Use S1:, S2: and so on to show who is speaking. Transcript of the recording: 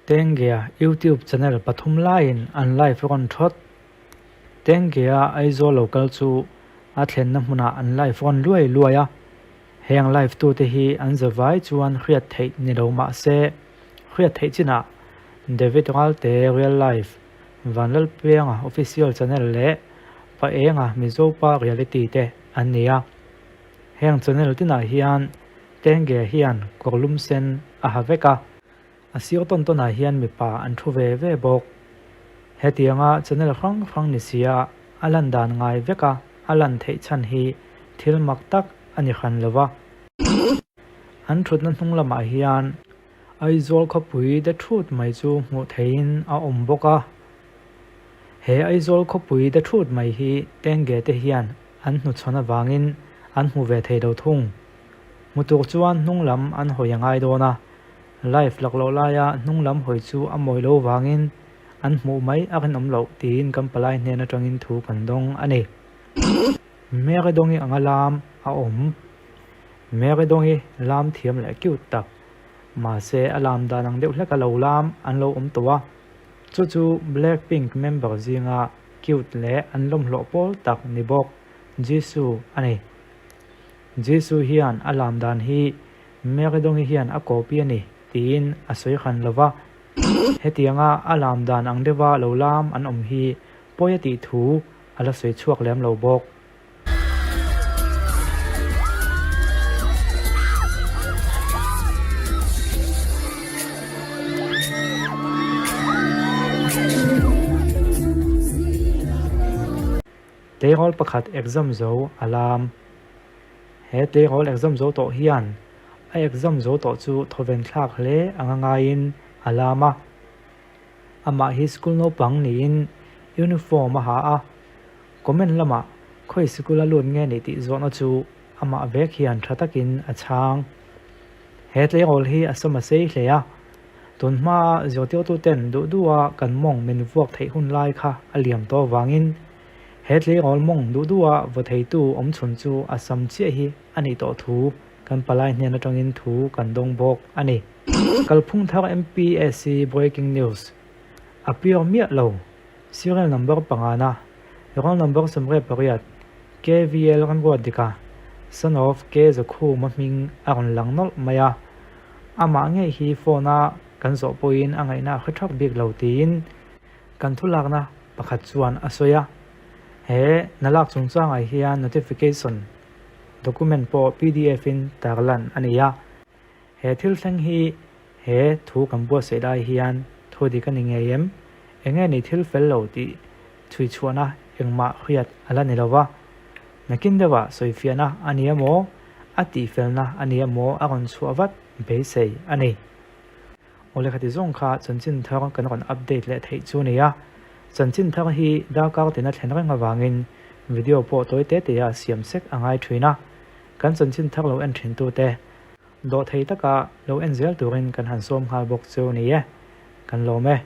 S1: Tengge-a YouTube channel pathum laiin an live rawn thawt. Tengge-a Aizawl lo kal chu a thlenna hmunah an live rawn luai luai a. Heng live tute hi an zavai chuan hriat theih ni lo mah se, hriat theih chinah David Ralte Real Life, Vanlalpianga Official Channel leh Paenga Mizopa Reality te an ni a. Heng channel tinah hian Tengge hian kawrlum sen a ha vek a. A sir tawn tawnah hian mipa an thu ve ve bawk. Hetianga channel hrang hrang ni sia a lan dan ngai veka a lan theih chhan hi thil mak tak a ni hran lo va. An thutna hnung lamah hian Aizawl khawpui de thut mai chu hmuh theihin a awm bawk a. He Aizawl khawpui de thut mai hi Tengge te hian an hnuchhawn avangin an hmu ve thei lo thung. Hmu tur chuan hnung lam an hawi a ngai dawn a. Live laklawh laia hnung lam hawi chu a mawi lo vangin an hmuh mai a rinawm loh tiin kan palai hnen atangin thu kan dawng a ni. Mary Dawngi anga lam a awm. Mary Dawngi lam thiam leh cute tak. Mahse a lam dan ang deuh hleka lo lam an lo awm tawh a. Chu chu Blackpink member zinga cute leh an lawmhlawh pawl tak ni bawk Jisoo a ni. Jisoo hian a lam dan hi Mary Dawngi hian a copy a ni tiin a sawi hran lo va, hetianga a lam dan ang deuha lo lam an awm hi pawi a tih thu a la sawi chhuak lem lo bawk. Tleirawl pakhat exam zo a lam. He tleirawl exam zo tawh hian a exam zo tawh chu thawven thlak hle anga ngaiin a lam a. Amah hi school naupang niin uniform a ha a, comment lamah khawi sikul a lut nge nih tih zawhna chu amah vek hian tha takin a chhang. He tleirawl hi a sawm a sei hle a, tun hmaa zirtirtuten duh duha kan mawng min vuak theih hun lai kha a liam tawh avangin He tleirawl mawng duh duha vaw theitu awm chhun chu a sam chiah hi a nih tawh thu kan palai hnen atangin thu kan dawng bawk a ni. Kalphung thar MPSC Breaking News A pure miah lo Serial number pangana Roll number 18 KVL Ramruat dika Son of K Zakhuma hming a rawn lang nawlh mai a, amah ngei hi phone a kan zawh pawhin a ngaihna a hre thak bik lo tiin kan thulakna Pakhat chuan a sawi a, he na lak chungchangah hian notification document pawh pdf in tarlan a ni a, he thil thleng hi he thu kan buatsaih lai hian thu dik a ni ngei em? Enge ni thil fel lo tih chhui chhuahna engmah hriat a la ni lo va, nakin deuhah sawifiahna a ni emaw, a tihfelna a ni emaw a rawn chhuah vat beisei a ni. Aw lehkha zawng kha chanchin thar kan rawn update leh theih chu a ni a, chanchin thar hi darkar tina thlen reng avangin video pawh tawi te te a siam sek a ngai thin a, kan chanchin thar lo en thin tute dawh thei taka lo en zel turin kan han sawm nghal bawk chu a ni e, kan lawm e.